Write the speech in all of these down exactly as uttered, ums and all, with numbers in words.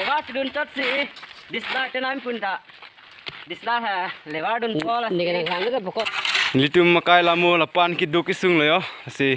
Pas dun chot si. Disla tenam punta. Disla ha levar dun pol. Nelitum makai lamo lapu-an keduk kesung lo yo. Si.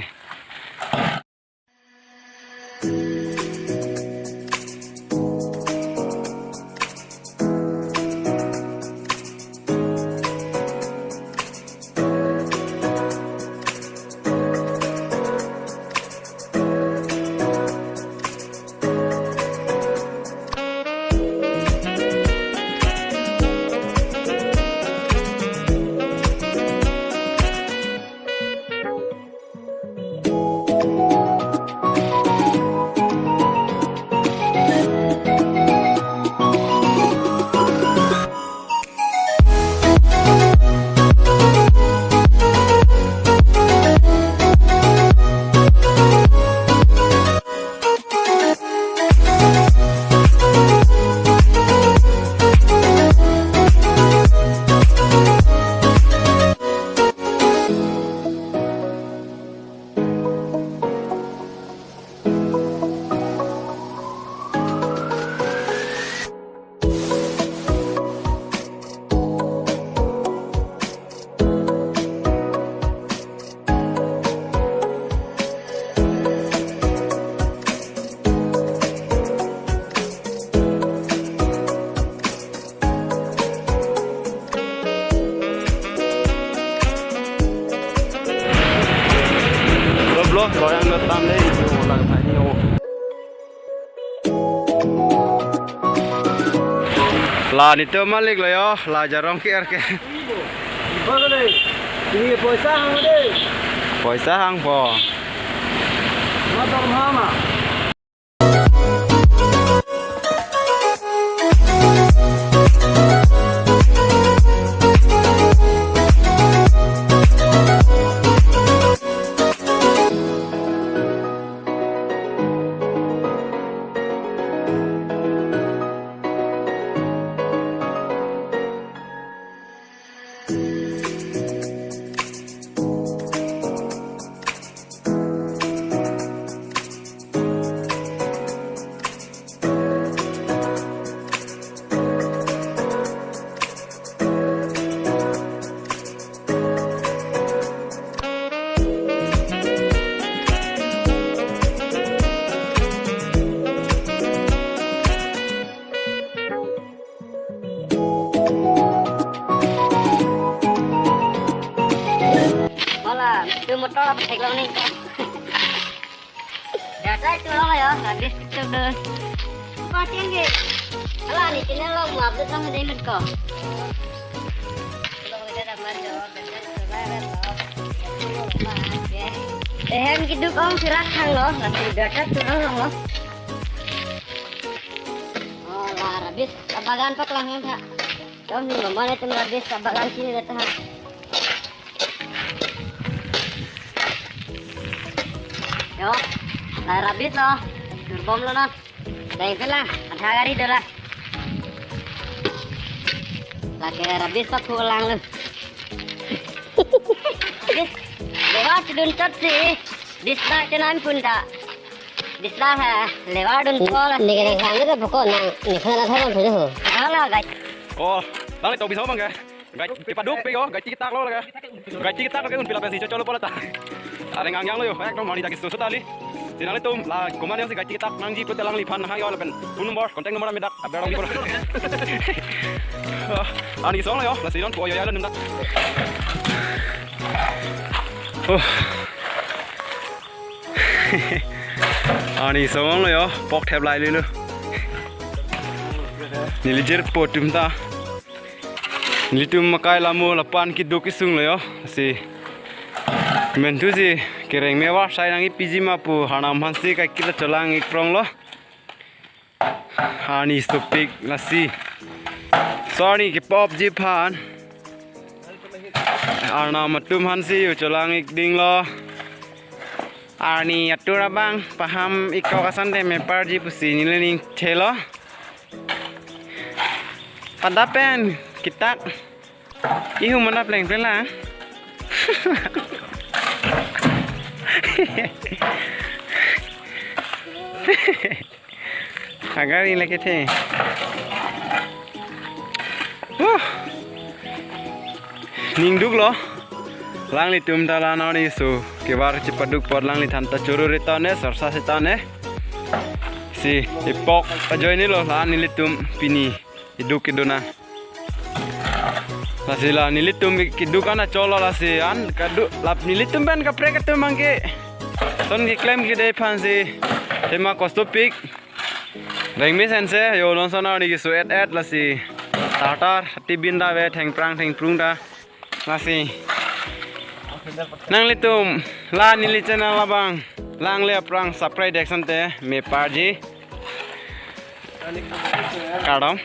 Lo blo, lo yang datang deh, itu ulang tadi, oh. La nelitum malik lo yo, la jarong ke er ke. Iba ko deh. Ini poisa hang deh. Poisa hang po. Motor hama. Hola, tu motor apa thek lo ni? Data itu lo ya, habis itu deh. Patin ke. Hala ni channel lo mau update lang deh met ko. Ehem keduk ong sirak hang lo, nanti data itu lo lo. Oh, la rabis abagan paklang hang tha. Dom ni mama ne tum rabis abagan sini datang. Yo, la rabis lo. Turbom lo na. Dai pela, adha gari dola. Lake rabis lo pulang lo. Rabis, levar dun chot si. Disla tenam punta. Disla ha, levar dun pol. Ni kena sang kita pokok nang, ni kena sang kan punya ho. Halo, guys. Oh, tang itu bisa apa enggak? Guys, tipa duk pe yo, guys, tiktak lo lagi. Guys, tiktak lagi un pila pensi cocok lo pola ta. Ada ngang yang lo yo, ek dong mani tak isu tali. Sinang itu la komandan si guys tiktak nangji putelang liphan ha yo lapen. Phone number, contact number medak, aber lagi pura. Ani song lo yo, la sinon po yo ya lo nunda. Oh. Ani song lo yo, pok thep lai lilo. Neli jirpo atum ta. Nelitum makai lamo lapu-an keduk kesung lo yo. Si. Menthu si kereng mewa sai nangji piji ma pu harnam aphan si kaiketa cholang ik prong lo. Arni stupik lasi. So arni kepopji aphan. Arnam atum aphan si yo cholang ik ding lo. Arni atur abang paham ik kok asonte meparji pusi neli ning thelo. Pada pen kitak. Ihu mana pleng pleng la. Agari lagi the. Wah. Ningduk lo. Alanglitum ta la nor ni su kevar chepaduk apot alangliphan ta choro ri tone, sorsa si tone. Si ipok ajoine lo la nelitum pini iduk keduna. Lasi la nelitum keduk an acholo lasi an kadu lap nelitum pen kaprek atum abang ke. Son keklem kede aphan si tema kostopik. Rengmi sense yo non son arni keso et et lasi tartar hati bin ta ave thengprang thengprung ta. Lasi nanglitum la neli channel abang langle aphrang subscribe dek sante me parji. Kardom.